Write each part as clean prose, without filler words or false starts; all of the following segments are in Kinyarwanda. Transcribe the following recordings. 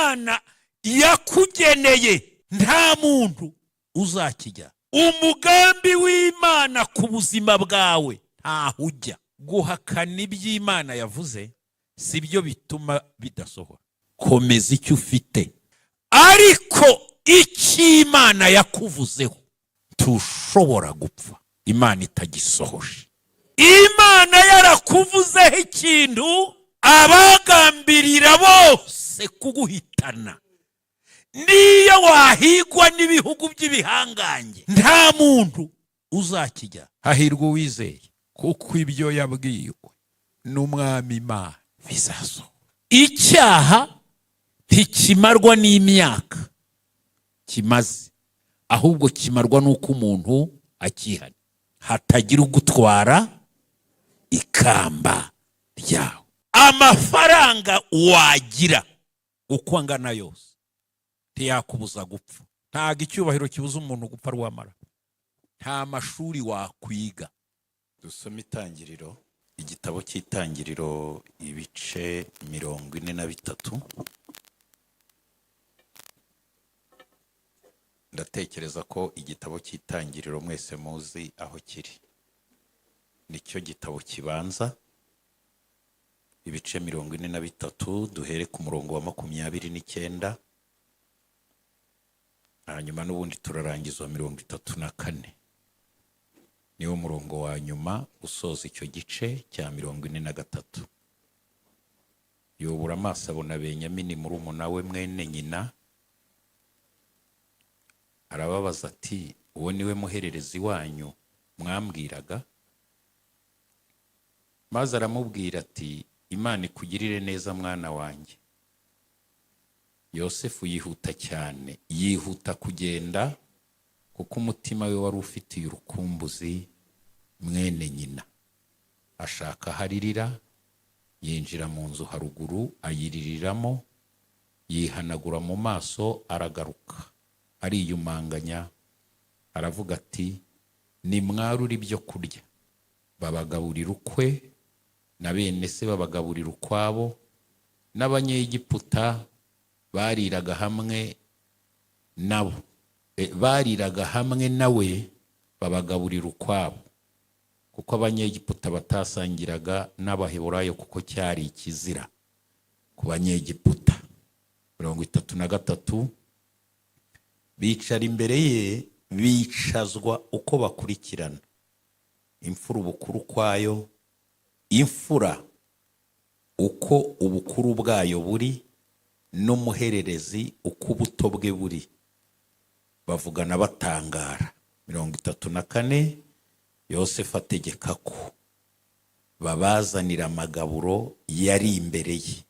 Imana yakugeneye nta muntu uzakijya. Umugambi w'Imana ku buzima bwawe ntaho ujya. Guhakana iby'Imana yavuze si byo bituma bidasohora. Komeza icyo ufite, ariko icyo Imana yakuvuzeho ntushobora gupfa Imana itagisohoje. Imana yarakuvuzeho ikintu, abagambirira bose kuguhitana, niyo wahigwa n'ibihugu by'ibihangange, nta muntu uzakijya. Hahirwa uwizeye, kuko ibyo yabwiwe n'Umwami Imana bizasohora. Icyaha ntikimarwa n'imyaka kimaze, ahubwo kimarwa n'uko umuntu akihana. Hatagira ugutwara ikamba ryawe. Amafaranga wagira uko angana yose ntiyakubuza gupfa. Ntabwo icyubahiro kibuza umuntu gupfa rwamara. Nta mashuri wakwiga. Dusome Itangiriro, igitabo cy'Itangiriro, ibice 43. Ndatekereza ko igitabo cy'Itangiriro mwese muzi aho kiri, nicyo gitabo kibanza. Ibice 43, duhere ku murongo wa 29, hanyuma n'ubundi turarangiza 34, niwo murongo wa nyuma usoza icyo gice cya 43. Yubura amaso abona Benyamini murumuna we mwene nyina, arababaza ati: "Uwo niwe muhererezi wanyu mwambwiraga?" Maze aramubwira ati: "Imana ikugirire neza, mwana wanjye." Yosefu yihuta cyane, yihuta kugenda, kuko umutima we wari ufitiye urukumbuzi mwene nyina. Ashaka aho aririra, yinjira mu nzu haruguru ayiririramo, yihanagura mu maso, aragaruka ariyumanganya, aravuga ati: "Nimwarure ibyo kurya." Babagaburira ukwe, na bene se babagaburira ukwabo, n'Abanyegiputa bariraga hamwe nabo, bariraga hamwe nawe, babagaburira ukwabo, kuko Abanyegiputa batasangiraga n'Abaheburayo, kuko cyari ikizira ku Banyegiputa. 33, bicara imbere ye, bicazwa uko bakurikirana, imfura ubukuru kwayo, imfura uko ubukuru bwayo buri, n'umuhererezi uko ubuto bwe buri. Bavugana batangara. 34, Yosefu ategeka ko babazanira amagaburo yari imbere ye,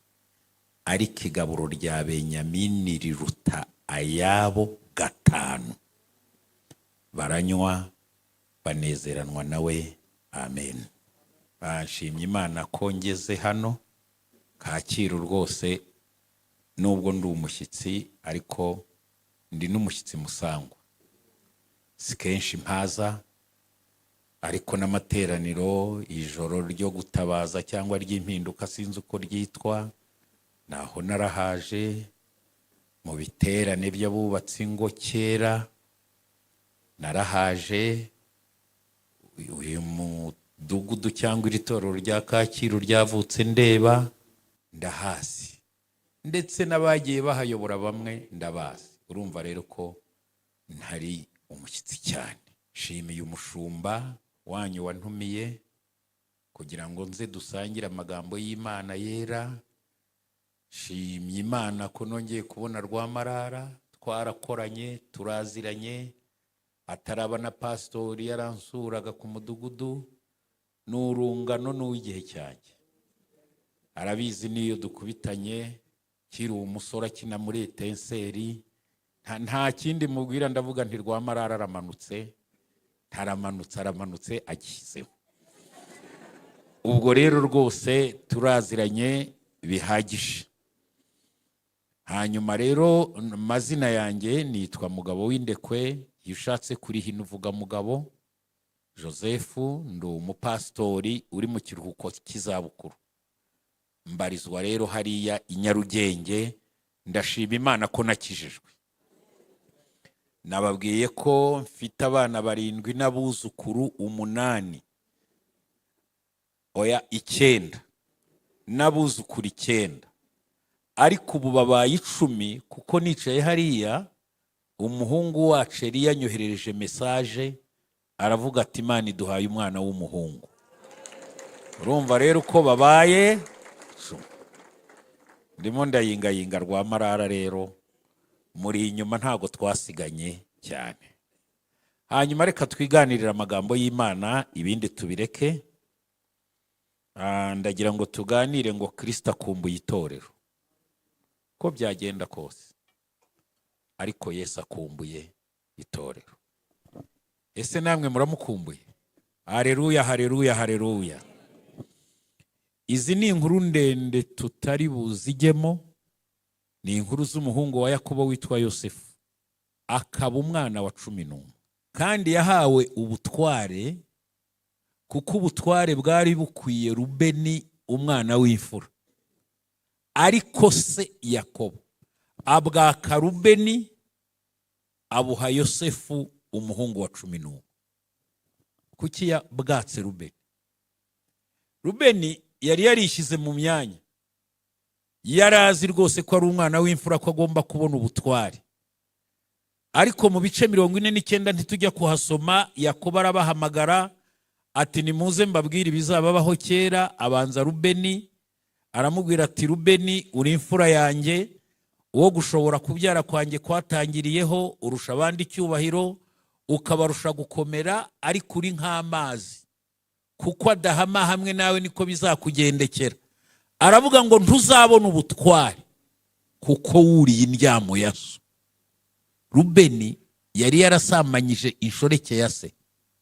ariko igaburo rya Benyamini riruta ayabo gatanu. Baranywa, banezeranwa nawe. Amen. Bashimye Imana ko ngeze hano Kacyiru rwose, nubwo ndi umushyitsi, ariko ndi n'umushyitsi musangwa. Si kenshi mpaza, ariko n'amateraniro, ijoro ryo gutabaza cyangwa ry'impinduka, sinzi uko ryitwa, naho narahaje. Mu biterane by'abubatsi ingo kera narahaje. Uyu mudugudu cyangwa iri torero rya Kacyiru ryavutse ndeba, ndahazi, ndetse n'abagiye bahayobora bamwe ndabazi. Urumva rero ko ntari umushyitsi cyane. Nshimiye umushumba wanyu wantumiye kugira ngo nze dusangire amagambo y'Imana yera. Nshimye Imana ko nongeye kubona Rwamarara, twarakoranye, turaziranye, ataraba na pasitori yaransuraga ku mudugudu. Ni urungano n'uw'igihe cyanjye, arabizi. N'iyo dukubitanye kiri umusore akina muri Etincelles, nta kindi mubwira, ndavuga nti: "Rwamarara aramanutse, ntaramanutse, aramanutse agishyizeho." Ubwo rero rwose turaziranye bihagije. Hanyuma rero, amazina yanjye nitwa Mugabo w'Indekwe, iyo ushatse kurihina uvuga Mugabo Joseph. Ndi umupasitori uri mu kiruhuko cy'izabukuru, mbarizwa rero hariya i Nyarugenge. Ndashima Imana ko nakijijwe. Nababwiye ko mfite abana barindwi n'abuzukuru umunani, oya, icyenda, n'abuzukuru 9, ariko ubu babaye 10 kuko nicaye hariya umuhungu wacu yari yanyoherereje message, aravuga ati: "Imana iduhaye umwana w'umuhungu." Urumva rero uko babaye 10. Ndimo ndayingayinga rwa marara. Rero muri inyuma ntabwo twasiganye cyane. Hanyuma reka twiganirire amagambo y'Imana, ibindi tubireke. Ndagira ngo tuganire ngo Kirisito akumbuye itorero. Uko byagenda kose, ariko Yesu akumbuye itorero. Ese namwe muramukumbuye? Hareruya, hareruya, hareruya! Izi ni inkuru ndende tutari buzijyemo. Ni inkuru z'umuhungu wa Yakobo witwa Yosefu, akaba umwana wa 11, kandi yahawe ubutware kuko ubutware bwari bukwiye Rubeni, umwana w'imfura, ariko se Yakobo abwaka Rubeni, abuha Yosefu, umuhungu wa 11. Kuki yabwatse Rubeni? Rubeni yari yarishyize mu myanya, yari azi rwose ko ari umwana w'imfura, ko agomba kubona ubutware. Ariko mu bice 49, ntitujya kuhasoma, Yakobo arabahamagara ati: "Nimuze mbabwire ibizababaho kera." Abanza Rubeni, aramubwira ati: "Rubeni, uri imfura yanjye, uwo gushobora kubyara kwanjye kwatangiriyeho, urusha abandi icyubahiro, ukabarusha gukomera, ariko uri nk'amazi kuko adahama hamwe nawe, niko bizakugendekera." Aravuga ngo: "Ntuzabona ubutware kuko wuriye indyamo ya so." Rubeni yari yarasambanyije inshoreke ya se,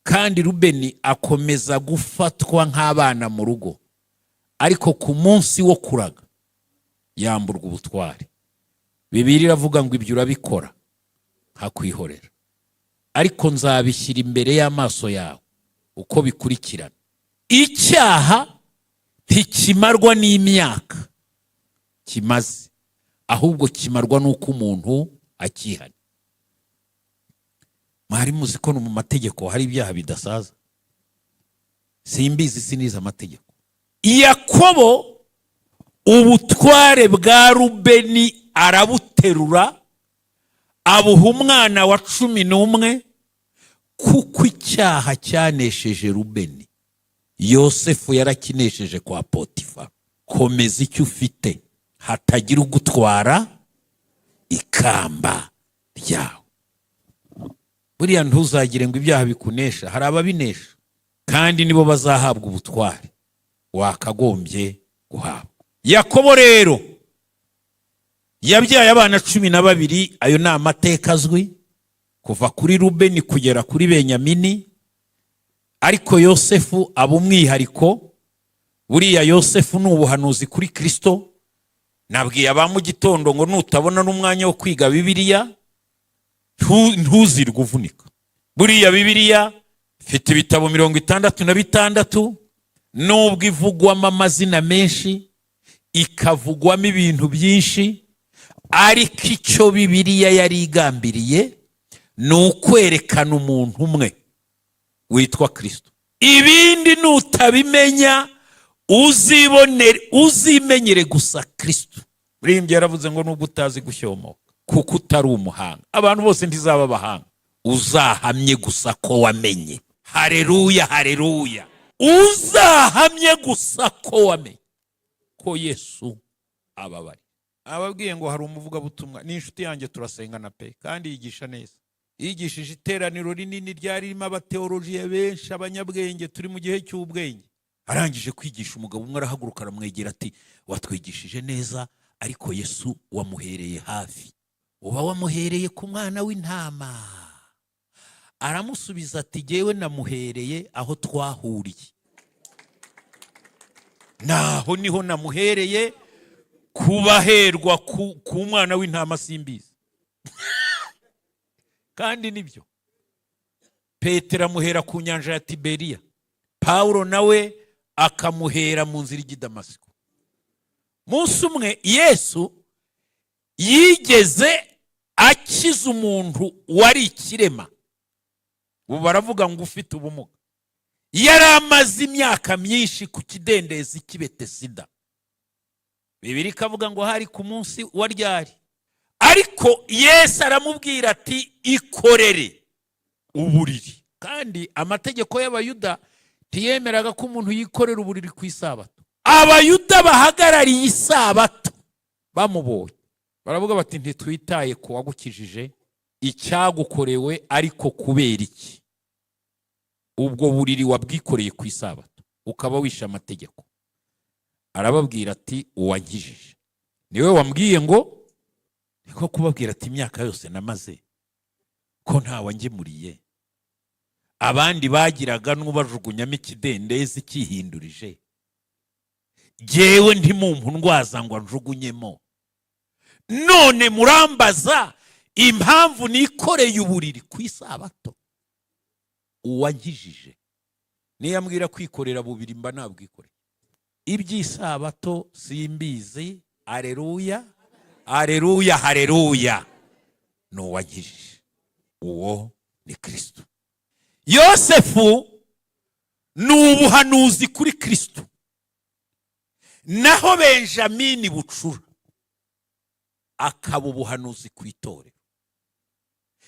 kandi Rubeni akomeza gufatwa nk'abana mu rugo, ariko ku munsi wo kuraga yamburwa ubutware. Bibiliya iravuga ngo: "Ibyo urabikora nkakwihorera, ariko nzabishyira imbere y'amaso yawe uko bikurikirana." Icyaha ntikimarwa n'imyaka kimaze, ahubwo kimarwa n'uko umuntu akihana. Mwari muzi ko no mu mategeko hari ibyaha bidasaza? Simbizi, sinize amategeko. Yakobo ubutware bwa Rubeni arabuterura, abuha umwana wa 11, kuko icyaha cyanesheje Rubeni, Yosefu yarakinesheje kwa Potifa. Komeza icyo ufite, hatagira ugutwara ikamba ryawe. Buriya ntuzagire ngo ibyaha bikunesha. Hari ababinesha, kandi nibo bazahabwa ubutware wakagombye guhabwa. Yakobo rero yabyaye abana 12. Ayo ni amateka azwi, kuva kuri Rubeni kugera kuri Benyamini, ariko Yosefu aba umwihariko. Buriya Yosefu ni ubuhanuzi kuri Kirisito. Nabwiye aba mu gitondo ngo nutabona n'umwanya wo kwiga Bibiliya, ntuzirwe uvunika. Buriya Bibiliya ifite ibitabo 66. Nubwo ivugwamo amazina menshi, ikavugwamo ibintu byinshi, ariko icyo Bibiliya yari igambiriye ni ukwerekana umuntu umwe witwa Kirisito. Ibindi nutabimenya, uzibonere, uzimenyere gusa Kirisito. Muririmbyi yaravuze ngo: "Nubwo utazi gushyomoka, kuko utari umuhanga," abantu bose ntizaba abahanga, "uzahamye gusa ko wamenye." Hareruya, hareruya! Uzahamye gusa ko wamenye ko Yesu ababari. Ababwiye ngo hari umuvugabutumwa, ni inshuti yanjye, turasengana pe, kandi yigisha neza. Yigishije iteraniro rinini ryari ririmo abateolojiye benshi, abanyabwenge. Turi mu gihe cy'ubwenge. Arangije kwigisha, umugabo umwe arahaguruka, aramwegera ati: "Watwigishije neza, ariko Yesu wamuhereye hafi, uba wamuhereye ku mwana w'intama?" Aramusubiza ati: "Jyewe namuhereye aho twahuriye, naho niho namuhereye. Kubaherwa ku mwana w'intama simbizi." Kandi nibyo, Petero amuhera ku nyanja ya Tiberiya, Pawulo nawe akamuhera mu nzira ijya i Damasiko. Munsi umwe Yesu Yigeze akiza umuntu wari ikirema, ubu baravuga ngo ufite ubumuga, yari amaze imyaka myinshi ku kidendezi cy'i Betesida. Bibiliya ikavuga ngo hari ku munsi wa ryari, ariko Yesu aramubwira ati: "Ikorere uburiri." Kandi amategeko y'Abayuda ntiyemeraga ko umuntu yikorera uburiri ku Isabato. Abayuda bahagarariye Isabato bamubonye baravuga bati: "Ntitwitaye ku wagukijije icyagukorewe, ariko kubera iki ubwo buriri wabwikoreye ku Isabato, ukaba wishe amategeko?" Arababwira ati: "Uwankijije niwe wambwiye ngo." Niko kubabwira ati: "Imyaka yose namaze ko ntawangemuriye, abandi bagiraga n'ubajugunyamo ikidendezi cyihindurije, jyewe ntimumpu ndwaza ngo anjugunyemo, none murambaza impamvu nikoreye uburiri ku Isabato? Uwankijije niyo ambwira kwikorera bubiri, mba nabwikoreye. Iby'Isabato simbizi." Areruya, areruya, hareruya! Ni uwankijije, uwo ni Kirisito. Yosefu ni ubuhanuzi kuri Kirisito, naho Benjamini bucura akaba ubuhanuzi ku itorero.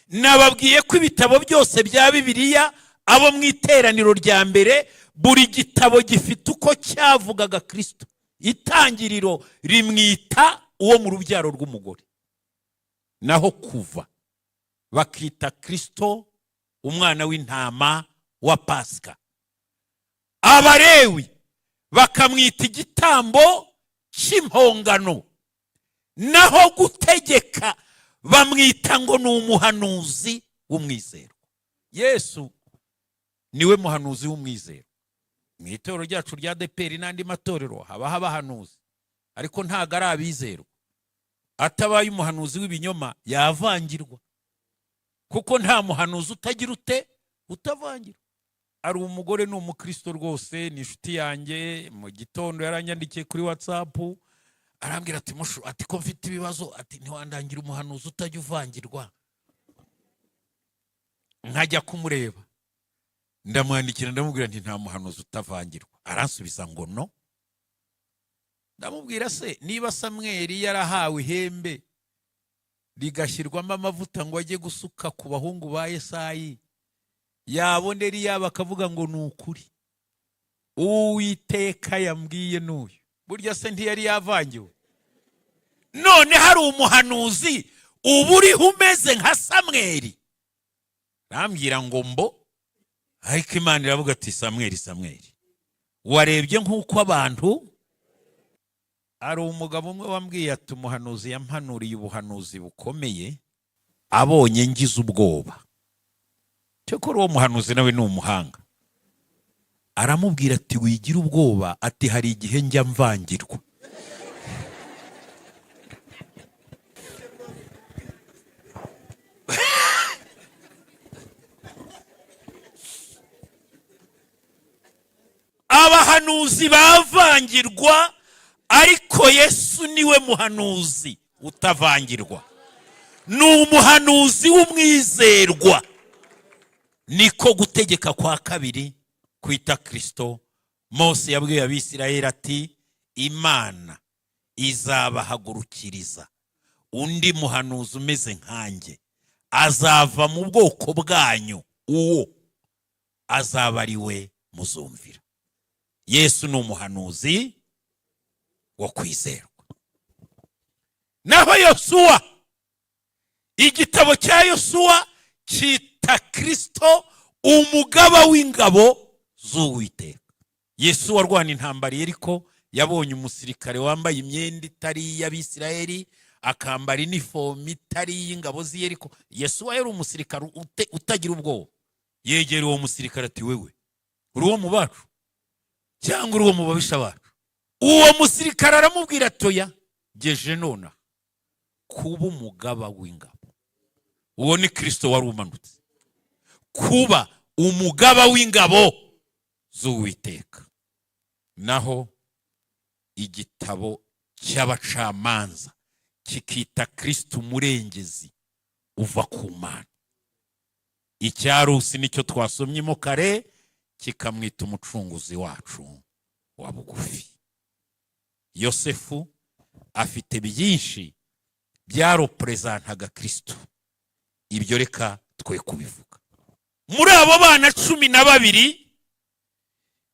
Nababwiye ko ibitabo byose bya Bibiliya, abo mu iteraniro rya mbere, buri gitabo gifite uko cyavugaga Kirisito. Itangiriro rimwita uwo mu rubyaro rw'umugore, naho Kuva bakita Kirisito umwana w'intama wa Pasika, Abarewi bakamwita igitambo cy'impongano, naho Gutegeka bamwita ngo ni umuhanuzi w'umwizerwa. Yesu niwe muhanuzi w'umwizerwa. Mu itorero ryacu rya ADEPR n'andi matorero habaho abahanuzi, ariko ntabwo ari abizerwa. Atabaye umuhanuzi w'ibinyoma yavangirwa, kuko nta muhanuzi utagira ute utavangirwa. Ari umugore, ni umukristo rwose, ni inshuti yanjye. Mu gitondo yaranyandikiye kuri WhatsApp, arambwira ati: "Mushu," ati, "ko mfite ibibazo," ati, "ntiwandangira umuhanuzi utajya uvangirwa nkajya kumureba?" Ndamwandikira, ndamubwira nti: "Nta muhanuzi utavangirwa." Aransubiza ngo: "No." Ndamubwira: "Se niba Samweri yarahawe ihembe rigashyirwamo amavuta ngo ajye gusuka ku bahungu ba Yesayi, yabona Eliyaba akavuga ngo ni ukuri Uwiteka yambwiye n'uyu, burya se ntiyari yavangiwe? None hari umuhanuzi uba uriho umeze nka Samweri?" Arambwira ngo: "Mbo." Ariko Imana iravuga ati: "Samweri, Samweri, warebye nk'uko abantu." Hari umugabo umwe wambwiye ati: "Umuhanuzi yampanuriye ubuhanuzi bukomeye abonye ngize ubwoba." Cyakora uwo muhanuzi nawe ni umuhanga. Aramubwira ati: "Wigira ubwoba," ati, "hari igihe njya mvangirwa." Abahanuzi bavangirwa, ariko Yesu niwe muhanuzi utavangirwa, ni umuhanuzi w'umwizerwa. Niko Gutegeka kwa Kabiri kwita Kirisito. Mose yabwiye Abisirayeli ati: "Imana izabahagurukiriza undi muhanuzi umeze nkanjye, azava mu bwoko bwanyu, uwo azaba ari we muzumvira." Yesu ni umuhanuzi wo kwizerwa. Naho Yosuwa, igitabo cya Yosuwa cyita Kirisito umugaba w'ingabo z'Uwiteka. Yesu warwana intambara, ariko yabonye umusirikare wambaye imyenda itari iy'Abisirayeli, akambara inifomu itari iy'ingabo z'Iyeriko. Yesu yari umusirikare utagira ubwoba. Yegera uwo musirikare ati: "Wewe uri uwo mu bacu cyangwa uri uwo mu babisha bacu?" Uwo musirikare aramubwira ati: "Oya, geje nonaha kuba umugaba w'ingabo." Uwo ni Kirisito wari umanutse kuba umugaba w'ingabo z'Uwiteka. Naho igitabo cy'Abacamanza Kikita Kristo umurengezi uva ku Mana. Icya Rusi nicyo twasomyemo kare, kikamwita umucunguzi wacu wa bugufi. Yosefu afite byinshi byarepresantaga Kristo, ibyo reka twe kubivuga. Muri abo bana 12,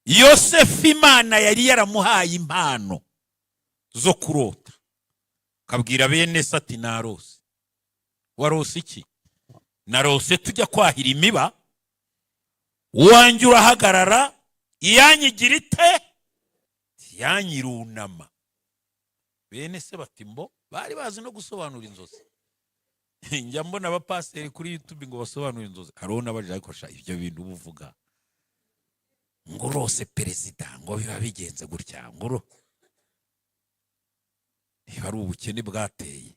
Yosefu Imana yari yaramuhaye impano zo kurota, akabwira bene se ati: "Narose." "Warose iki?" "Narose tujya kwahira imiba, uwanjye urahagarara, iyanyigira ite? Yanyirunama." Bene se bati: "Mbo bari bazi no gusobanura inzozi." Njya mbona abapasiteri kuri YouTube ngo basobanure inzozi. Hariho n'abaje, ariko sha, ibyo bintu uba uvuga ngo urose perezida, ngo biba bigenze gutya, ngo niba ari ubukene bwateye.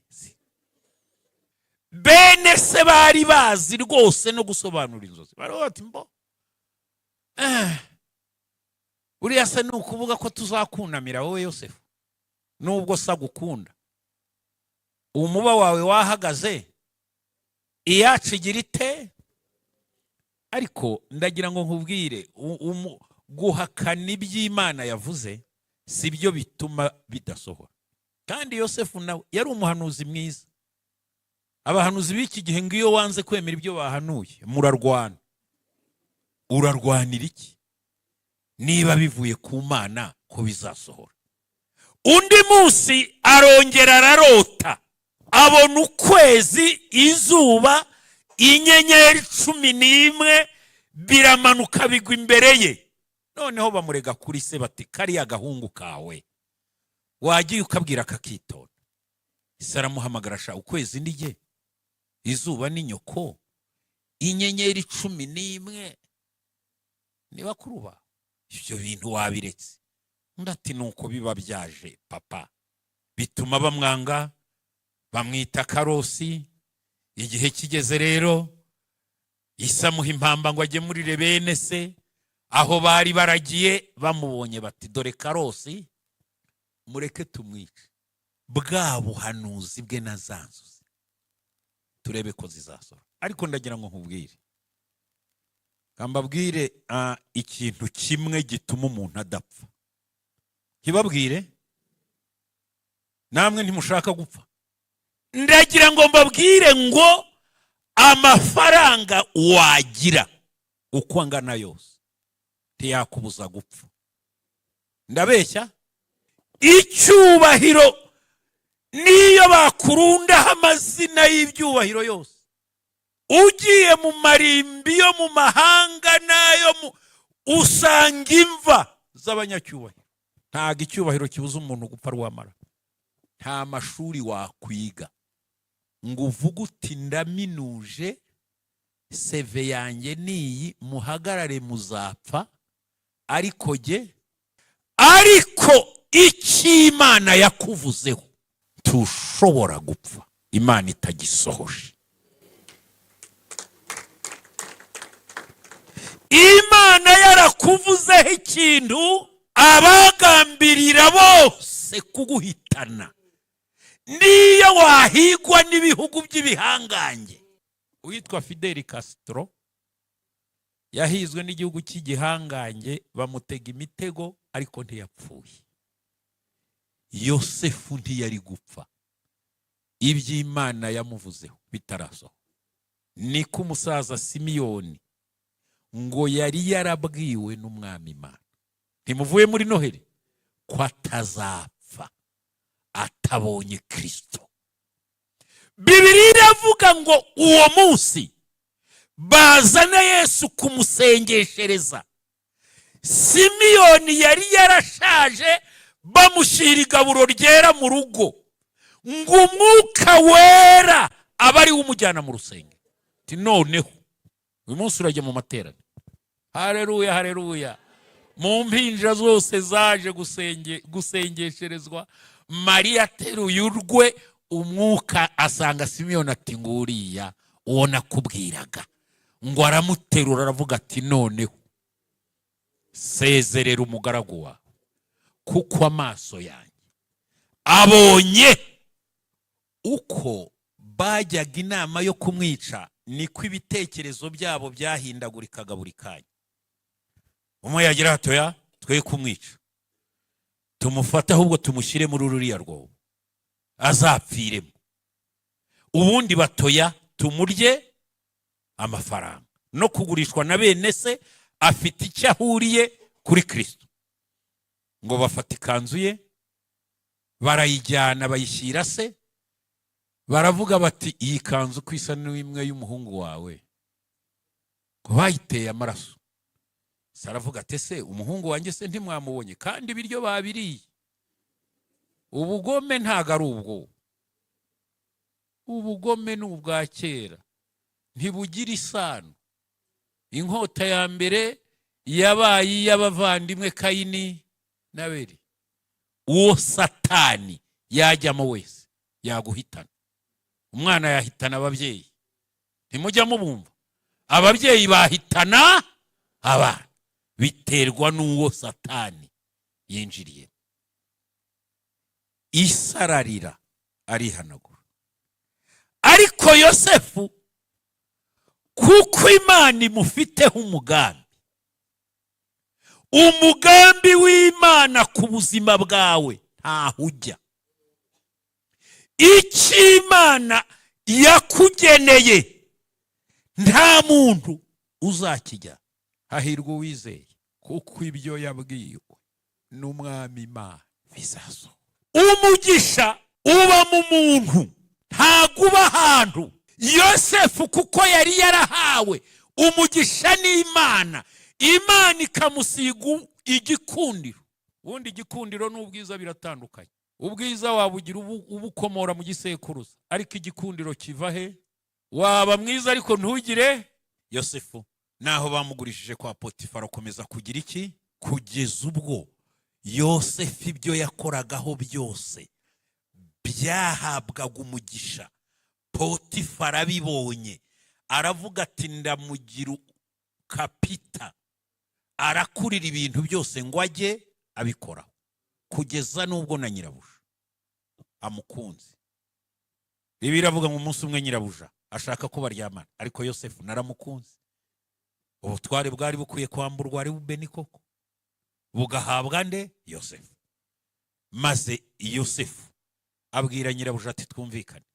Bene se bari bazi rwose no gusobanura inzozi. Bari bati: "Mbo buriya se ni ukuvuga ko tuzakunamira wowe Yosefu, nubwo se agukunda? Umuba wawe wahagaze, iyacu igira ite?" Ariko ndagira ngo nkubwire, guhakana iby'Imana yavuze si byo bituma bidasohora. Kandi Yosefu nawe yari umuhanuzi mwiza. Abahanuzi b'iki gihe ngo iyo wanze kwemera ibyo bahanuye murarwana. Urarwanira iki niba bivuye ku Mana ko bizasohora? Undi munsi arongera ararota, abona ukwezi, izuba, inyenyeri 11 biramanuka bigwa imbere ye. Noneho bamurega kuri se bati: "Kariya gahungu kawe wagiye ukabwira kakitonda." Se aramuhamagara: "Sha, ukwezi ni jye, izuba ni nyoko, inyenyeri 11 ni bakuru bawe, ibyo bintu wabiretse?" Undi ati: "Nuko biba byaje, papa." Bituma bamwanga, bamwita karosi. Igihe kigeze rero, ise amuha impamba ngo agemurire bene se aho bari baragiye. Bamubonye bati: "Dore karosi, mureke tumwice, bwa buhanuzi bwe na za nzozi turebe ko zizasohora." Ariko ndagira ngo nkubwire, mbabwire ikintu kimwe gituma umuntu adapfa. Ntibabwire namwe ntimushaka gupfa. Ndagira ngo mbabwire ngo amafaranga wagira uko angana yose ntiyakubuza gupfa. Ndabeshya? Icyubahiro, niyo bakurundaho amazina y'ibyubahiro yose, ugiye mu marimbi yo mu mahanga n'ayo mu usanga imva z'abanyacyubahiro. Ntabwo icyubahiro kibuza umuntu gupfa rwamara. Nta mashuri wakwiga ngo uvuge uti: "Ndaminuje, CV yanjye niyi, muhagarare muzapfa." Ariko jye, ariko icyo Imana yakuvuzeho, ntushobora gupfa Imana itagisohoje. Imana yarakuvuzeho ikintu, abagambirira bose kuguhitana, niyo wahigwa n'ibihugu by'ibihangange. Uwitwa Fidel Castro yahizwe n'igihugu cy'igihangange, bamutega imitego, ariko ntiyapfuye. Yosefu ntiyari gupfa iby'Imana yamuvuzeho bitarasohoka. Niko umusaza Simiyoni ngo yari yarabwiwe n'Umwami Imana, ntimuvuye muri Noheli, ko atazapfa atabonye Kirisito. Bibiliya iravuga ngo uwo munsi bazana Yesu kumusengeshereza, Simiyoni yari yarashaje, bamushyira igaburo ryera mu rugo, ngo Umwuka Wera abe ariwe umujyana mu rusengero. Ati: "Noneho uyu munsi urajya mu materaniro." Hareruya, hareruya! Mu mpinja zose zaje gusengesherezwa, Mariya ateruye urwe, Umwuka asanga Simiyoni ati: "Nguriya uwo nakubwiraga." Ngo aramuterura, aravuga ati: "Noneho sezerera umugaragu wawe, kuko amaso yanjye abonye Uko bajyaga inama yo kumwica, niko ibitekerezo byabo byahindagurikaga buri kanya. Umwe yagira hatoya: "Twe kumwica, tumufate ahubwo tumushyire muri ruriya rwobo azapfiremo." Ubundi batoya: "Tumurye amafaranga." No kugurishwa na bene se afite icyo ahuriye kuri Kirisito. Ngo bafata ikanzu ye, barayijyana, bayishyira se, baravuga bati: "Iyi kanzu uko isa n'imwe y'umuhungu wawe, ngo bayiteye amaraso." Se aravuga ati: "Ese umuhungu wanjye se ntimwamubonye?" Kandi ibiryo babiriye. Ubugome ntabwo ari ubwo, ubugome ni ubwa kera, ntibugira isano. Inkota ya mbere yabaye iy'abavandimwe Kayini na Abeli. Uwo Satani yajyamo wese yaguhitana. Umwana yahitana ababyeyi, ntimujya mubumva? Ababyeyi bahitana abana, biterwa n'uwo Satani yinjiriye. Isararira, arihanagura. Ariko Yosefu, kuko Imana imufiteho umugambi, umugambi w'Imana ku buzima bwawe ntaho ujya. Icyo Imana yakugeneye nta muntu uzakijya. Hahirwa uwizeye, kuko ibyo yabwiwe n'Umwami Imana bizasohora. Umugisha uba mu muntu, ntabwo uba ahantu. Yosefu, kuko yari yarahawe umugisha n'Imana, Imana ikamusiga igikundiro. Ubundi igikundiro n'ubwiza biratandukanye. Ubwiza wabugira ubukomora mu gisekuruza, ariko igikundiro kiva he? Waba mwiza ariko ntugire. Yosefu naho bamugurishije kwa Potifaro, akomeza kugira iki? Kugeza ubwo Yosefu ibyo yakoragaho byose byahabwaga umugisha. Potifaro abibonye aravuga ati: "Ndamugira kapita, arakurira ibintu byose ngo ajye abikoraho," kugeza n'ubwo na nyirabuja amukunze. Ibi biravuga ngo umunsi umwe nyirabuja ashaka ko baryamana, ariko Yosefu naramukunze. Ubutware bwari bukwiye kwamburwa ari Beni koko, bugahabwa nde? Yosefu. Maze Yosefu abwira nyirabuja ati: "Twumvikane,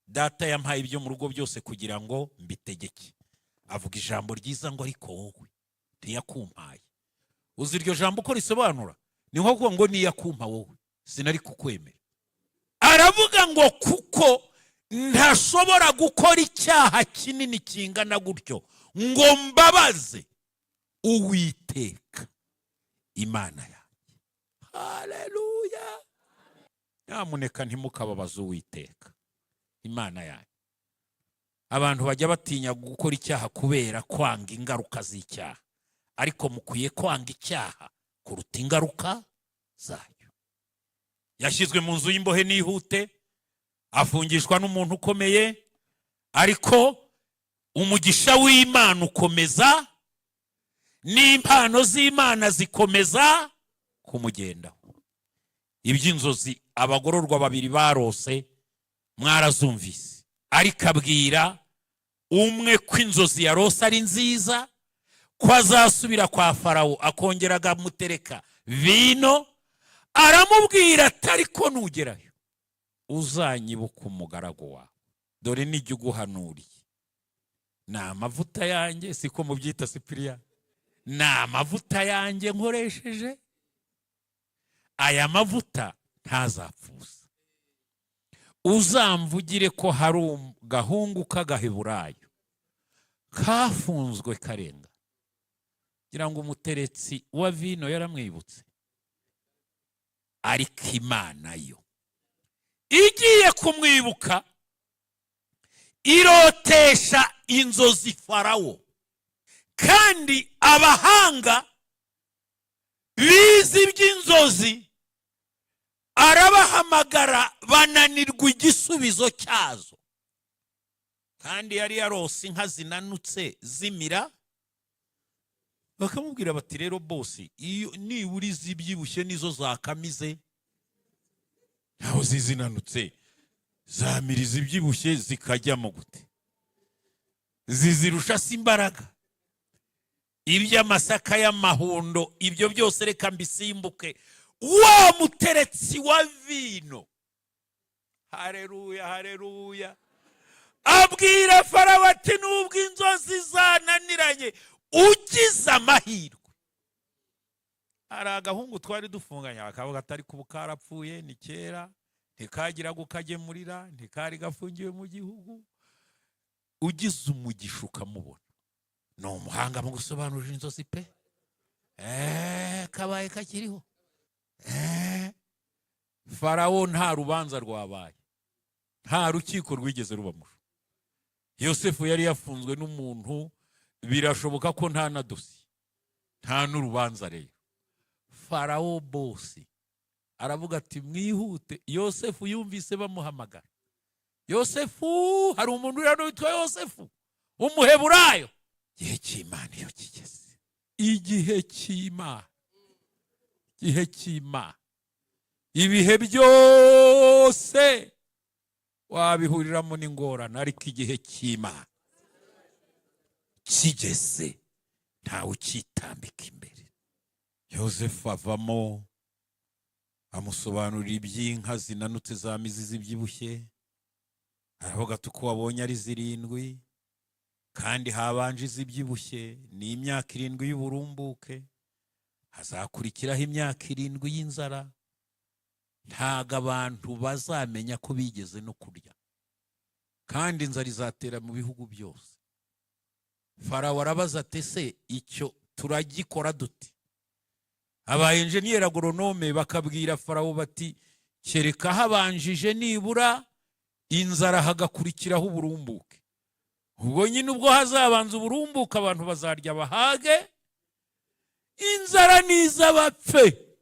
data yampaye ibyo mu rugo byose kugira ngo mbitegeke." Avuga ijambo ryiza ngo: "Ariko wowe ntiyakumpaye." Uzi iryo jambo uko risobanura? Ni nko kuvuga ngo niyakumpa wowe sinari kukwemera. Aravuga ngo: "Kuko ntashobora gukora icyaha kinini kingana gutyo ngo mbabaze Uwiteka Imana yanjye." Haleluya! Nyamuneka ntimukababaze Uwiteka Imana yanyu. Abantu bajya batinya gukora icyaha kubera kwanga ingaruka z'icyaha, ariko mukwiye kwanga icyaha kuruta ingaruka zayo. Yashyizwe mu nzu y'imbohe nihute, afungishwa n'umuntu ukomeye, ariko umugisha w'Imana ukomeza n'impano z'Imana zikomeza kumugendaho. Iby'inzozi abagororwa babiri barose mwarazumvise, ariko abwira umwe ko inzozi yarose ari nziza, ko azasubira kwa Farawo akongera akamutereka vino. Aramubwira ati: "Ariko nugerayo uzanyibuka umugaragu wawe. Dore nijya uguhanuriye, ni amavuta yanjye." Siko mubyita, Sipiriya? "Ni amavuta yanjye nkoresheje, aya mavuta ntazapfuza. Uzamvugire ko hari agahungu k'Agaheburayo kafunzwe karenga." Kugira ngo umuteretsi wa vino yaramwibutse. Ariko Imana yo igiye kumwibuka, irotesha inzozi Farawo. Kandi abahanga bize iby'inzozi arabahamagara, bananirwa igisubizo cyazo. Kandi yari yarose inka zinanutse zimira. Bakamubwira bati: "Rero boss, iyo nibura izibyibushye nizo zakamize, ntaho zizinanutse." Zamiriza ibyibushye zikajyamo gute? Zizirusha se imbaraga? Iby'amasaka y'amahundo, ibyo byose reka mbisimbuke. Wa muteretsi wa vino, hareruya, hareruya, abwira Farawo ati: "Nubwo inzozi zananiranye, ugize amahirwe." Hari agahungu twari dufunganye, akavuga atari kubu karapfuye, ni kera, ntikagira gukagemurira, ntikari gafungiwe mu gihugu. Ugize umugisha ukamubona, ni umuhanga mu gusobanurira inzozi pe. Kabaye kakiriho. Farawo, nta rubanza rwabaye, nta rukiko rwigeze rubamusha. Yosefu yari yafunzwe n'umuntu, birashoboka ko nta na dosiye, nta n'urubanza. Rero Farawo boss aravuga ati: "Mwihute." Yosefu yumvise bamuhamagara: "Yosefu, hari umuntu uri hano witwa Yosefu umuheburayo." Igihe cy'Imana iyo kigeze, igihe cy'Imana, igihe cy'Imana, ibihe byose wabihuriramo n'ingorane, ariko igihe cy'Imana kigeze ntawe ukitambika imbere. Yosefu avamo, amusobanurira iby'inka zinanutse za mizi zibyibushye. Aravuga ati: "Uko wabonye ari zirindwi kandi habanje izibyibushye, ni imyaka 7 y'uburumbuke, hazakurikiraho imyaka 7 y'inzara. Ntago abantu bazamenya ko bigeze no kurya, kandi inzara izatera mu bihugu byose." Farawo arabaza ati: "Ese icyo turagikora dute?" Aba enjeniyeri agronome bakabwira Farawo bati: "Kereka habanjije nibura inzara, hagakurikiraho uburumbuke. Ubwo nyine ubwo hazabanza uburumbuke, abantu bazarya bahage, inzara niza bapfe."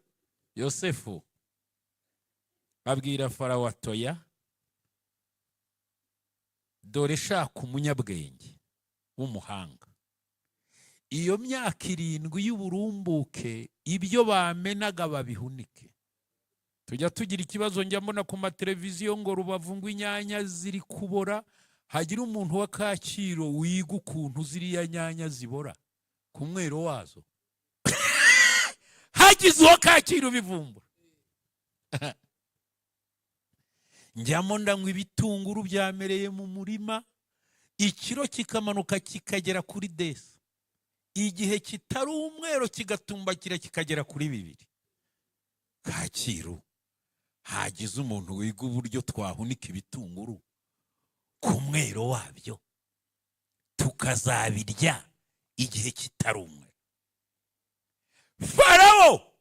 Yosefu abwira Farawo ati: "Oya, dore shaka umunyabwenge w'umuhanga. Iyo myaka 7 y'uburumbuke, ibyo bamenaga babihunike." Tujya tugira ikibazo, njya mbona ku mateleviziyo ngo Rubavu ngo inyanya ziri kubora. Hagira umuntu wa Kacyiru wiga ukuntu ziriya nyanya zibora ku mwero wazo. Hagize uwo Kacyiru bivumbura. Njyamo ndanywa ibitunguru byamereye mu murima, ikiro kikamanuka kikagera kuri desa, igihe kitari umwero kigatumbakira kikagera kuri 2. Kacyiru hagize umuntu wiga uburyo twahunika ibitunguru ku mwero wabyo, tukazabirya igihe kitari umwero. Farawo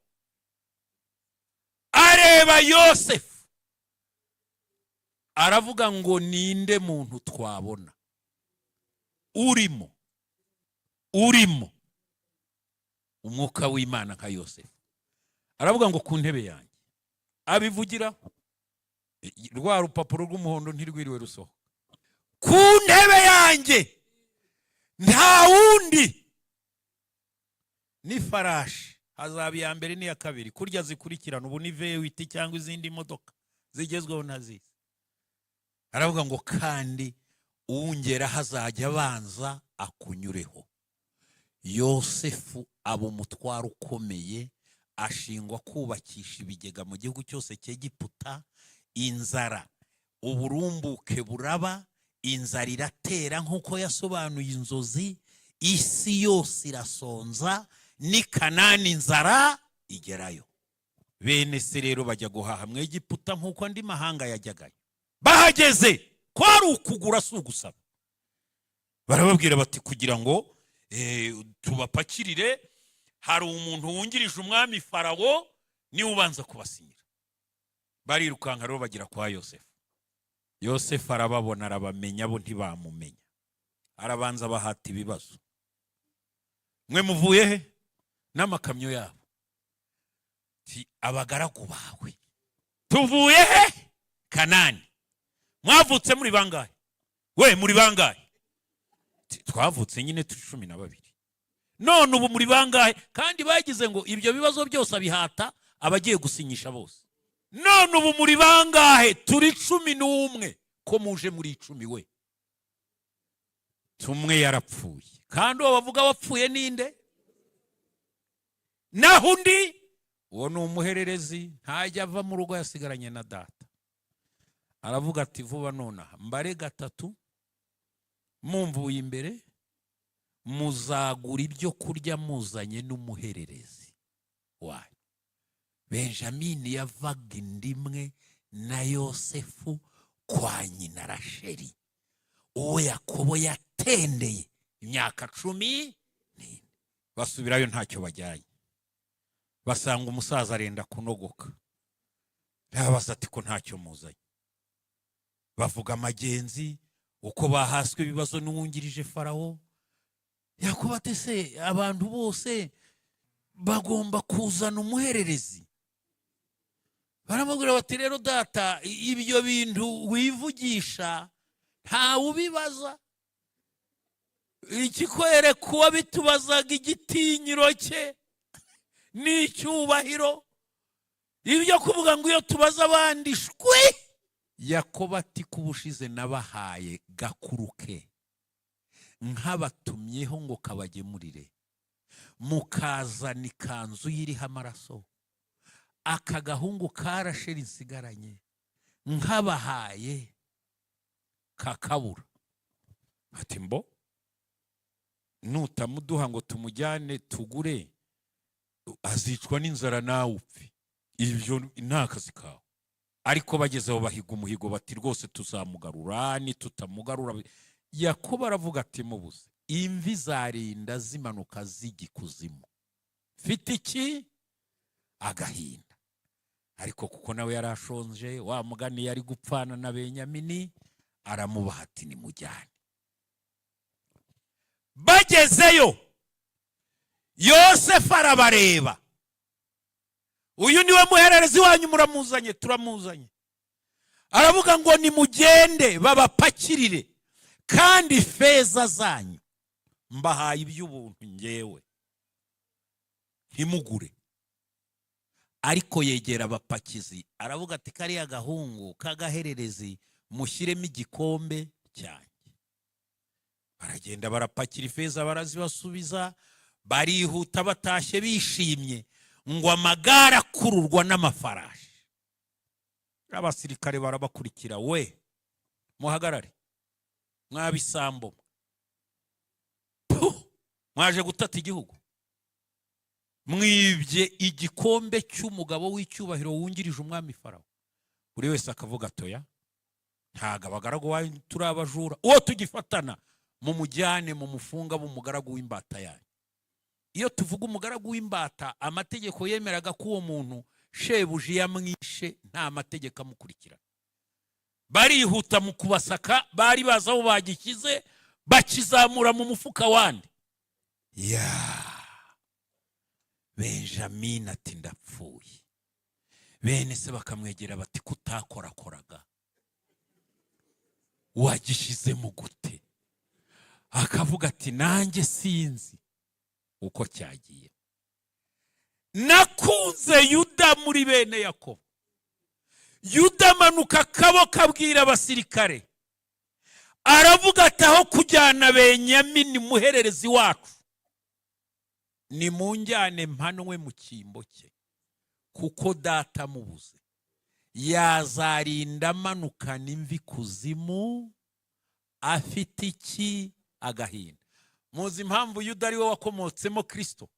areba Yosefu, aravuga ngo: "Ninde muntu twabona urimo umwuka w'Imana nka Yosefu?" Aravuga ngo: "Ku ntebe yanjye." Abivugira, rwa rupapuro rw'umuhondo ntirwiriwe rusohoka: "Ku ntebe yanjye nta wundi." N'ifarashi hazaba iya mbere n'iya kabiri, kurya zikurikirana ubu ni V8 cyangwa izindi modoka zigezweho ntazizi. Aravuga ngo: "Kandi ungera hazajya abanza akunyureho." Yosefu aba umutwaro ukomeye, ashingwa kubakisha ibigega mu gihugu cyose cy'Egiputa. Inzara, uburumbuke buraba, inzara iratera nk'uko yasobanuye inzozi, isi yose irasonza, n'i Kanani inzara igerayo. Bene se rero bajya guhaha mu Egiputa nk'uko andi mahanga yajyagayo. Bahageze, kwari ukugura si ugusaba, barababwira bati: "Kugira ngo tubapakirire, hari umuntu wungirije umwami Farawo, niwe ubanza kubasinyira." Barirukanka rero bagera kwa Yosefu. Yosefu arababona, arabamenya, bo ntibamumenya. Arabanza bahata ibibazo: "Mwe muvuye he n'amakamyo yabo?" Ti: "Abagaragu bawe tuvuye he? Kanani." "Mwavutse muri bangahe? We muri bangahe?" Ti: "Twavutse nyine turi 12." "None ubu muri bangahe?" Kandi bagize ngo ibyo bibazo byose abihata abagiye gusinyisha bose. None ubu muri bangahe? Turi 11. Ko muje muri 10 we? Tumwe yarapfuye. Kandi uwo bavuga wapfuye ninde? Naho undi, uwo ni umuhererezi, ntajya ava mu rugo, yasigaranye na data. Aravuga ati: "Vuba nonaha mbare gatatu, mumvuye imbere muzagura ibyo kurya muzanye n'umuhererezi wanyu." Benjamini yavaga inda imwe na Yosefu kwa nyina Rasheri, uwo Yakobo yatendeye imyaka 14. Basubirayo ntacyo bajyanye, basanga umusaza arenda kunogoka. Arabaza ati: "Ko ntacyo muzanye?" Bavuga amagenzi, uko bahaswe ibibazo n'uwungirije Farawo. Yakobo ati: "Se abantu bose bagomba kuzana umuhererezi?" Baramubwira bati: "Rero data, ibyo bintu wivugisha ntawe ubibaza. Ikikwereka uwabitubazaga igitinyiro cye n'icyubahiro, ibyo kuvuga ngo iyo tubaza abandi shwi." Yakobo ati: "Kuba ushize nabahaye gakuru ke nkabatumyeho ngo kabagemurire, mukazana ikanzu y'iriho amaraso, aka gahungu ka Rasheli nsigaranye nkabahaye kakabura." Ati: "Mbo nutamuduha ngo tumujyane tugure, azicwa n'inzara nawe upfe. Ibyo ni akazi kawe." Ariko bageze aho bahiga umuhigo, bati: "Rwose tuzamugarura, nitutamugarura." Yakobo aravuga ati: "Mubuze imvi zarinda zimanuka zijya ikuzimu, mfite iki? Agahinda." Ariko kuko nawe yari ashonje, wa mugani yari gupfana na Benyamini, aramubaha ati: "Nimujyane." Bagezeyo, Yosefu arabareba: "Uyu niwe muhererezi wanyu muramuzanye?" "Turamuzanye." Aravuga ngo: "Nimugende babapakirire, kandi feza zanyu mbahaye iby'ubuntu ngewe, ntimugure." Ariko yegera abapakizi, aravuga ati: "Kariya gahungu k'agahererezi mushyiremo igikombe cyanjye." Baragenda barapakira ifeza, barazibasubiza, barihuta, batashye bishimye ngo amagare akururwa n'amafarashi. Abasirikare barabakurikira: "We muhagarare, mwabisambo, mwaje gutata igihugu, mwibye igikombe cy'umugabo w'icyubahiro wungirije umwami Farawo." Buri wese akavuga: "Toya, ntabwo abagaragu wanyu turi abajura, uwo tugifatana mumujyane mu mufunga b'umugaragu w'imbata yanyu." Iyo tuvuga umugaragu w'imbata, amategeko yemeraga ko uwo muntu shebuja yamwishe nta mategeko amukurikirana. Barihuta mu kubasaka, bari bazi aho bagishyize, bakizamura mu mufuka wandi ya Benjamin. Ati: "Ndapfuye." Bene se bakamwegera bati: "Kutakorakoraga wagishyizemo gute?" Akavuga ati: "Nanjye sinzi uko cyagiye. Nakunze Yuda muri bene Yakobo." Yuda amanuka akaboko, abwira abasirikare, aravuga ati: "Aho kujyana Benyamini muhererezi wacu, ni munjyane mpanwe mu cyimbo cye, kuko data amubuze yazarinda amanukana imvi kuzimu afite iki? Agahinda." Muzi impamvu Yuda ari we wakomotsemo Kirisito?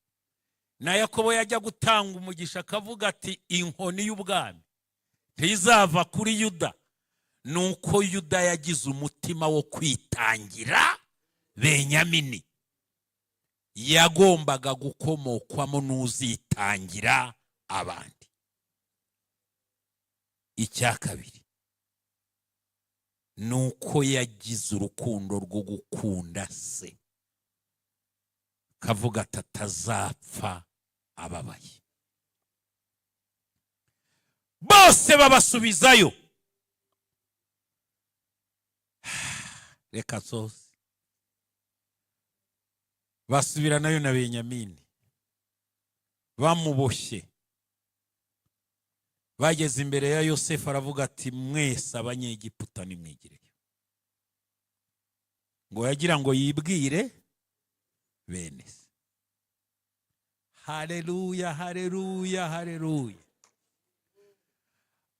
Na Yakobo yajya gutanga umugisha akavuga ati: "Inkoni y'ubwami ntizava kuri Yuda." Ni uko Yuda yagize umutima wo kwitangira Benyamini, yagombaga gukomokwamo n'uzitangira abandi. Icya kabiri ni uko yagize urukundo rwo gukunda se, kavuga ati atazapfa ababaye. Bose babasubizayo. Reka nsoze. Basubiranayo na Benyamini bamuboshye. Bageze imbere ya Yosefu, aravuga ati: "Mwese Abanyegiputa, nimwigireyo." Ngo yagira ngo yibwire bene se. Hareruya, hareruya, hareruya!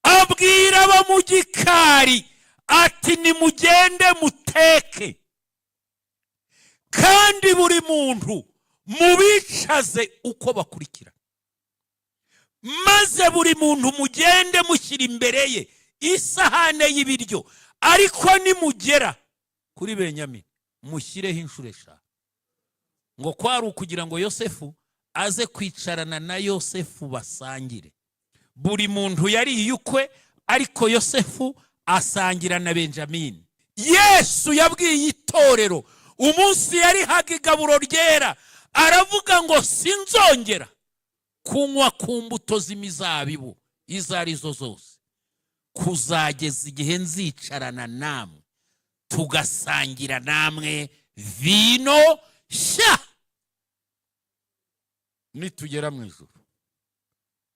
Abwira abo mu gikari ati: "Nimugende muteke, kandi buri muntu mubicaze uko bakurikira, maze buri muntu mugende mushyira imbere ye isahane y'ibiryo, ariko nimugera kuri Benyamini mushyireho inshuro 5." Ngo kwari ukugira ngo Yosefu aze kwicarana na Yosefu basangire. Buri muntu yariye ukwe, ariko Yosefu asangira na Benjamini. Yesu yabwiye itorero umunsi yarihaga igaburo ryera, aravuga ngo: "Sinzongera kunywa ku mbuto z'imizabibu izo ari zo zose kuzageza igihe nzicarana namwe, tugasangira namwe vino nshya." Nitugera mu ijuru,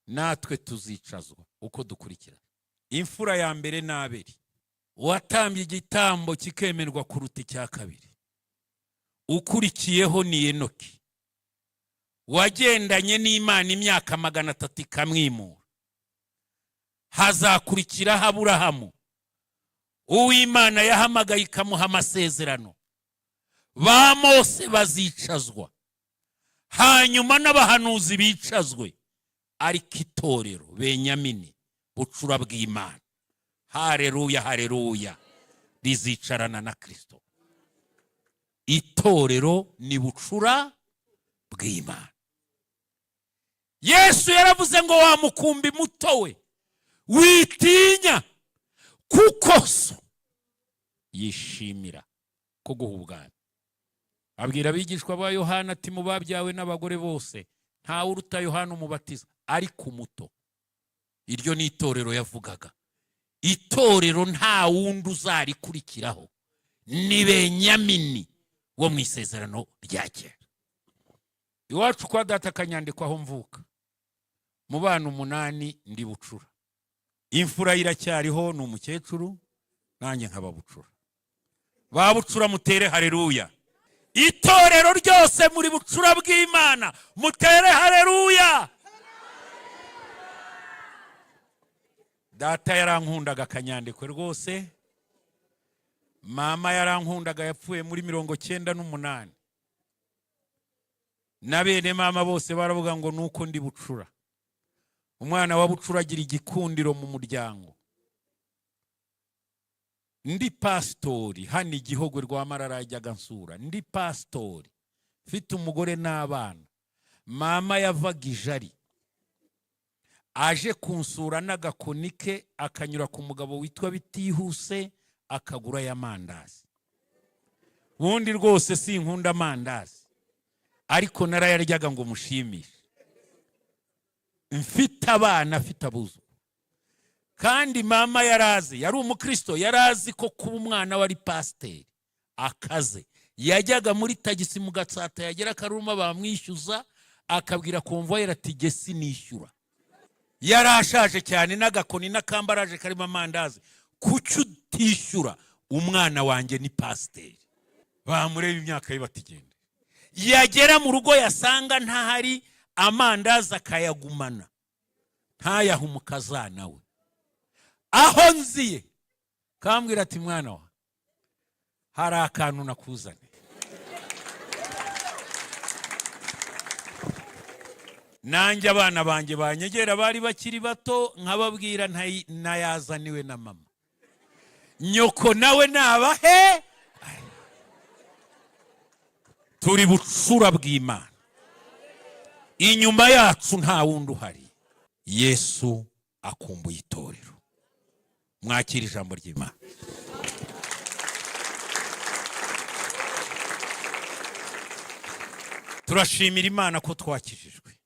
natwe tuzicazwa uko dukurikira. Imfura ya mbere ni Abeli, watambye igitambo kikemerwa kuruta icya kabiri. Ukurikiyeho ni Enoki, wagendanye n'Imana imyaka 300 ikamwimura. Hazakurikiraho Aburahamu, uw'Imana yahamagaye ikamuha amasezerano. Ba Mose bazicazwa, hanyuma n'abahanuzi bicazwe, ariko itorero, Benyamini, bucura bw'Imana, hareruya, hareruya, rizicarana na Kirisito. Itorero ni bucura bw'Imana. Yesu yaravuze ngo: "Wa mukumbi muto we, witinya, kuko So yishimira kuguha ubwami." Abwira abigishwa ba Yohana ati: "Mu babyawe n'abagore bose ntawe uruta Yohana Umubatiza, ariko umuto." Iryo ni itorero yavugaga. Itorero nta wundi uzarikurikiraho, ni Benyamini wo mu Isezerano rya Kera. Iwacu kwa data akanyandikwa aho mvuka, mu bana 8 ndi bucura. Imfura iracyariho, ni umukecuru, nanjye nkaba bucura. Ba bucura, mutere hareruya! Itorero ryose, muri bucura bw'Imana, mutere hareruya! Data yarankundaga akanyandikwe rwose, mama yarankundaga, yapfuye muri 98. Na bene mama bose baravuga ngo nuko ndi bucura. Umwana wa bucura agira igikundiro mu muryango. Ndi pasitori hano Igihogwe rwa Marara, yajyaga nsura ndi pasitori, mfite umugore n'abana. Mama yavaga Ijari aje kunsura n'agakoni ke, akanyura ku mugabo witwa Bitihuse, akagura y'amandazi. Ubundi rwose sinkunda amandazi, ariko narayaryaga ngo mushimishe. Mfite abana, afite abuzukuru. Kandi mama yarazi, yari umukristo, yarazi ko kuba umwana we ari pasiteri akaze. Yajyaga muri tagisi mu Gatsata, yagera Akaruma bamwishyuza, akabwira convoyeur ati: "Jye sinishyura." Yari ashaje cyane, n'agakoni n'akambaraje karimo amandazi. "Kuki utishyura? Umwana wanjye ni pasiteri." Bamureba imyaka ye, batigenda. Yagera mu rugo yasanga ntahari, amandazi akayagumana, ntayahe umukazana we. Aho nziye kambwira ati: "Mwana wa, hari akantu nakuzane." Nanjye abana banjye banyegera bari bakiri bato, nkababwira: "Nayazaniwe na mama, nyoko nawe nabahe." Turi bucura bw'Imana, inyuma yacu nta wundi uhari. Yesu akumbuye itorero. Mwakira ijambo ry'Imana. Turashimira Imana ko twakijijwe,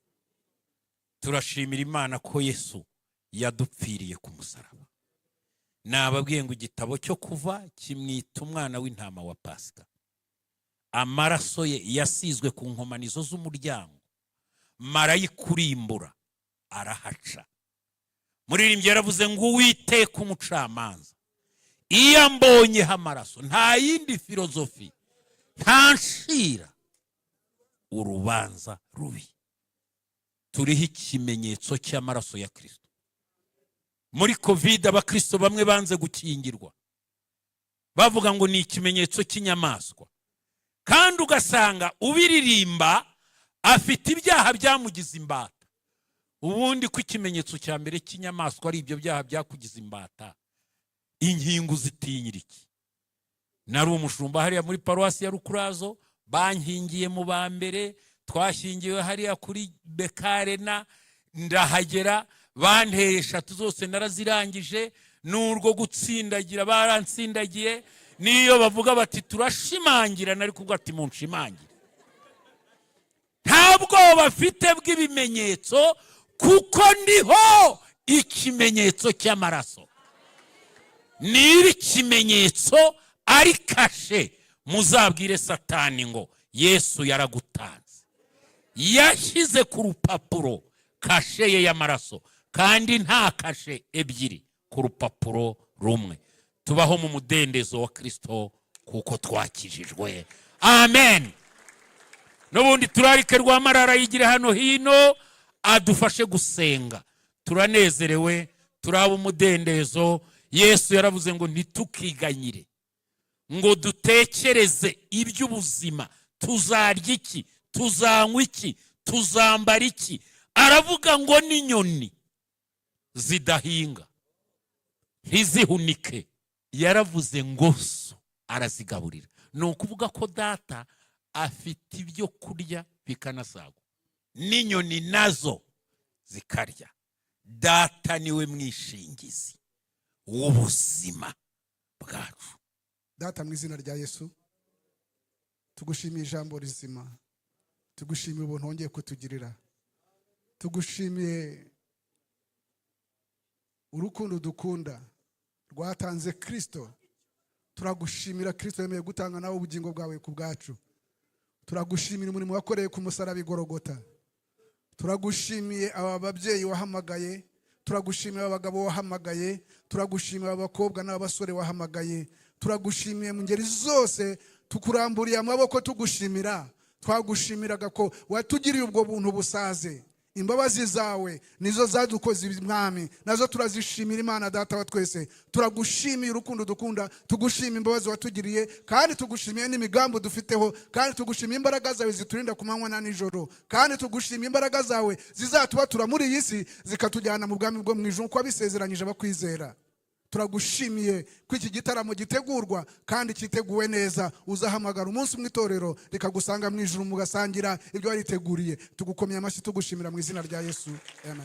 turashimira Imana ko Yesu yadupfiriye ku musaraba. Nababwiye ngo igitabo cyo Kuva kimwita umwana w'intama wa Pasika. Amaraso ye yasizwe ku nkomanizo z'umuryango, marayika urimbura arahaca. Muririmbyi yaravuze ngo: "Uwiteka umucamanza, iyo ambonyeho amaraso, nta yindi filozofi, nta nshira urubanza rubi." Turiho ikimenyetso cy'amaraso ya Kirisito. Muri COVID abakristo bamwe banze gukingirwa, bavuga ngo ni ikimenyetso cy'inyamaswa, kandi ugasanga ubiririmba afite ibyaha byamugize imbata. Ubundi ko ikimenyetso cya mbere cy'inyamaswa ari ibyo byaha byakugize imbata, inkingo zitinyira iki? Nari umushumba hariya muri paruwasi ya Rukurazo, bankingiye mu ba mbere. Twashyingiwe hariya kuri Bekarena, ndahagera banteye eshatu zose, narazirangije. N'urwo gutsindagira baransindagiye. N'iyo bavuga bati turashimangira, nari kuvuga ati munshimangire. Nta bwoba afite bw'ibimenyetso, kuko ndiho ikimenyetso cy'amaraso. Niba ikimenyetso ari kashe, muzabwire Satani ngo Yesu yaragutanze, yashyize ku rupapuro kashe ye y'amaraso, kandi nta kashe ebyiri ku rupapuro rumwe. Tubaho mu mudendezo wa Kirisito kuko twakijijwe. Amen. N'ubundi turarike Rwamarara yigire hano hino adufashe gusenga. Turanezerewe, turaba umudendezo. Yesu yaravuze ngo ntitukiganyire, ngo dutekereze iby'ubuzima: tuzarya iki, tuzanywa iki, tuzambara iki? Aravuga ngo n'inyoni zidahinga ntizihunike, yaravuze ngo so arazigaburira. Ni ukuvuga ko Data afite ibyo kurya bikanasagwa, n'inyoni nazo zikarya. Data niwe mwishingizi w'ubuzima bwacu. Data, mu izina rya Yesu, tugushimiye ijambo rizima, tugushimiye ubuntu wongeye kutugirira, tugushimiye urukundo dukunda rwatanze Kirisito. Turagushimira Kirisito wemeye gutanga nawe ubugingo bwawe ku bwacu. Turagushimira umurimo wakoreye ku musaraba i Gorogota. Turagushimiye aba babyeyi wahamagaye, turagushimiye abagabo wahamagaye, turagushimiye abakobwa n'abasore wahamagaye. Turagushimiye mu ngeri zose, tukuramburiye amaboko tugushimira. Twagushimiraga ko watugiriye ubwo buntu busaze. Imbabazi zawe nizo zadukoze mwami, nazo turazishimira. Imana Data wa twese, turagushimiye urukundo dukunda, tugushimiye imbabazi watugiriye, kandi tugushimiye n'imigambi dufiteho, kandi tugushimiye imbaraga zawe ziturinda ku manywa na nijoro, kandi tugushimiye imbaraga zawe zizatubatura muri iyi si zikatujyana mu bwami bwo mu ijuru uko wabisezeranyije abakwizera. Turagushimiye ko iki gitaramo gitegurwa kandi cyiteguwe neza. Uzahamagara umunsi mu itorero rikagusanga mu ijuru, mugasangira ibyo wariteguriye. Tugukomeye amashyi, tugushimira mu izina rya Yesu, amen.